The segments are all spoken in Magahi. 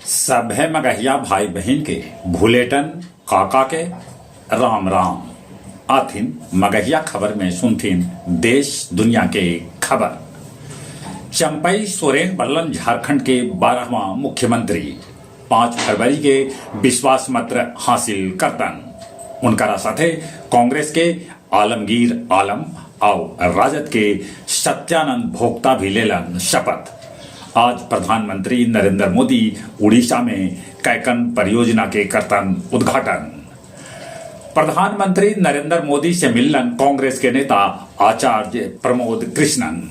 सभे मगहिया भाई बहिन के भुलेटन काका के राम राम। आथिन मगहिया खबर में सुनथिन देश दुनिया के खबर। चंपई सोरेन बनलन झारखंड के 12वां मुख्यमंत्री। 5 फरवरी के विश्वास मत हासिल करतन। उनकरा साथे कांग्रेस के आलमगीर आलम आउ राजद के सत्यानंद भोक्ता भी लेलन शपथ। आज प्रधानमंत्री नरेंद्र मोदी उड़ीसा में कैकन परियोजना के करतन उद्घाटन। प्रधानमंत्री नरेंद्र मोदी से मिललन कांग्रेस के नेता आचार्य प्रमोद कृष्णन।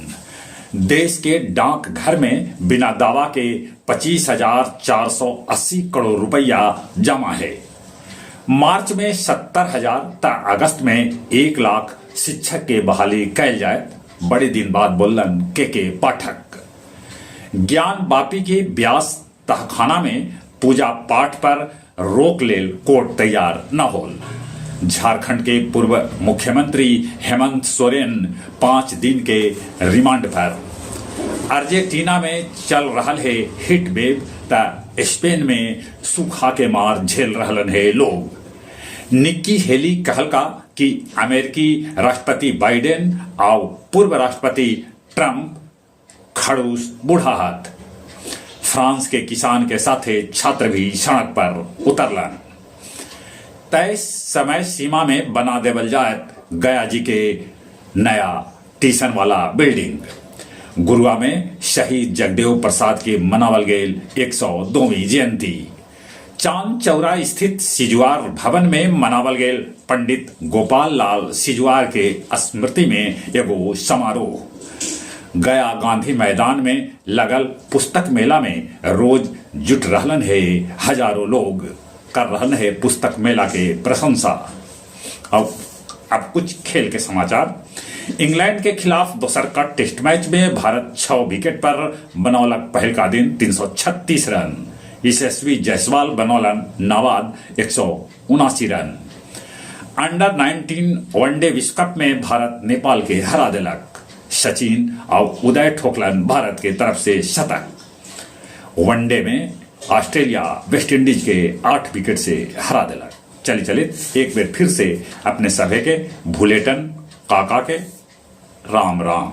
देश के डाकघर में बिना दावा के 25,480 करोड़ रुपया जमा हे। मार्च में 70,000 त अगस्त में 1 लाख शिक्षक के बहाली कैल जायत, बड़े दिन बाद बोललन के पाठक। ज्ञान बापी के ब्यास तहखाना में पूजा पाठ पर रोक लेल कोर्ट तैयार न होल। झारखंड के पूर्व मुख्यमंत्री हेमंत सोरेन 5 दिन के रिमांड पर। अर्जेंटीना में चल रहल हे हीट वेव त स्पेन में सूखा के मार झेल रहलन हे लोग। निक्की हेली कहलका कि अमेरिकी राष्ट्रपति बाइडेन आउ पूर्व राष्ट्रपति ट्रंप खड़ूस बूढ़ा हथ। फ्रांस के किसान के साथे छात्र भी सड़क पर उतरलन। तय समय सीमा में बना देवल जायत गया जी के नया टीसन वाला बिल्डिंग। गुरुआ में शहीद जगदेव प्रसाद के मनावल गेल 102वीं जयंती। चांद चौरा स्थित सिजुआर भवन में मनावल गेल पंडित गोपाल लाल सिजुआर के स्मृति में एगो समारोह। गया गांधी मैदान में लगल पुस्तक मेला में रोज जुट रहलन हे हजारों लोग, कर रहलन हे पुस्तक मेला के प्रशंसा। अब कुछ खेल के समाचार। इंग्लैंड के खिलाफ दोसर का टेस्ट मैच में भारत 6 विकेट पर बनौलक पहल का दिन 336 रन। यशस्वी जायसवाल बनौलन नाबाद 179 रन। अंडर 19 वनडे विश्व कप में भारत नेपाल के हरा दिलक। सचिन और उदय ठोकलन भारत के तरफ से शतक। वनडे में ऑस्ट्रेलिया वेस्टइंडीज के 8 विकेट से हरा दिलक। चली चलित एक बार फिर से अपने सभे के भुलेटन काका के राम राम।